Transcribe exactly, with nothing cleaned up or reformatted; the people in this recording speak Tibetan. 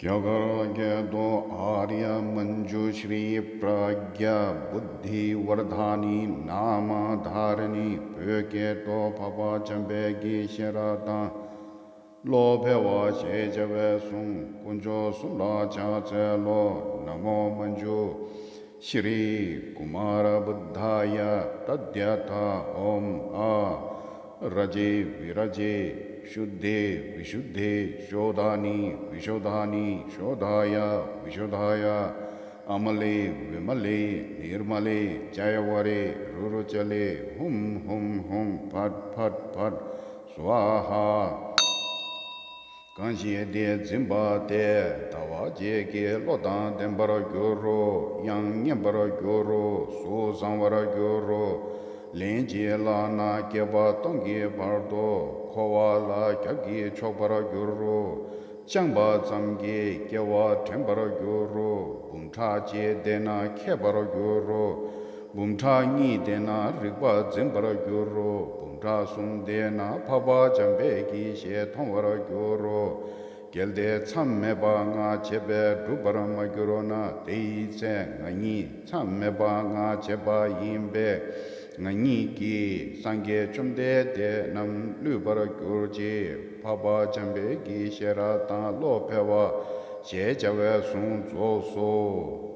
རྒྱ་གར་སྐད་དུ། ཨཱརྱ་མཉྫུ་ཤྲཱི་པྲཛྙཱ་བོ་དྷི་ཝརྡྷ་ནི་ནཱ་མ་དྷཱ་ར་ནི། བོད་སྐད་དུ། འཕགས་པ་འཇམ་དཔལ་གྱི་ཤེས་རབ་དང་བློ་འཕེལ་བ་ཞེས་བྱ་བའི་གཟུངས་དཀོན་མཆོག་གསུམ་ལ་ཕྱག་འཚལ་ལོ། ན་མོ་མཉྫུ་ཤྲཱི་ཀུ་མཱ་ར་བུདྡྷཱ་ཡ། ཏདྱ་ཐཱ། ཨོཾ་ཨཱ་ར་ཙི་བི་ར་ཙི་ཤུདྡྷེ་བི་ཤུདྡྷེ་ཤོ་དྷཱ་ནི་བི་ཤོ་དྷཱ་ནི་ཤོ་དྷཱ་ཡ་བི་ཤོ་དྷཱ་ཡ། ཨ་མ་ལེ་བི་མ་ལེ་ནིར་མ་ལེ་ཙ་ཡ་ཝ་རེ་རུ་རུ་ཙ་ལེ་ཧཱུྃ་ཧཱུྃ་ཧཱུྃ། ཕཊ་ཕཊ་ཕཊ། སྭཱ་ཧཱ། གང་ཞིག་འདི་འཛིན་པ་དེ། ཟླ་བ་གཅིག་གི་བློ་དང་ལྡན་པར་འགྱུར་རོ། ཡང་མཉམ་པར་འགྱུར་རོ། གཟུགས་བཟང་བར་འགྱུར་རོ། ལན་གཅིག་བླངས་ན་བསྐལ་པ་སྟོང་གི་བར་དུ་འཁོར་བ་ལ་རྒྱབ་ཀྱིས་འཕྱོག་པར་འགྱུར་རོ། བཅངས་པ་ཙམ་གྱིས་སྐྱེ་བ་དྲན་པར་འགྱུར་རོ། འབུམ་ཕྲག་གཅིག་བཟླས་ན་མཁས་པར་འགྱུར་རོ། འབུམ་ཕྲག་གཉིས་བཟླས་ན་རིག་པ་འཛིན་པར་འགྱུར་རོ། འབུམ་ཕྲག་གསུམ་བཟླས་ན་འཕགས་པ་འཇམ་དཔལ་གྱི་ཞལ་མཐོང་བར་འགྱུར་རོ། གལ་ཏེ་མཚམས་མེད་པ་ལྔ་བྱས་པས་འགྲུབ་པར་མ་གྱུར་ན། དེའི་ཚེ་ང་ཉིད་མཚམས་མེད་པ་ལྔ་བྱས་པ་ཡིན་པས། ང་ཉིད་ཀྱིས་སངས་རྒྱས་བཅོམ་ལྡན་འདས་རྣམས་བསླུས་པར་གྱུར་ཅིག། འཕགས་པ་འཇམ་དཔལ་གྱི་ཤེས་རབ་དང་བློ་འཕེལ་བ་ཞེས་བྱ་བའི་གཟུངས་རྫོགས་སོ།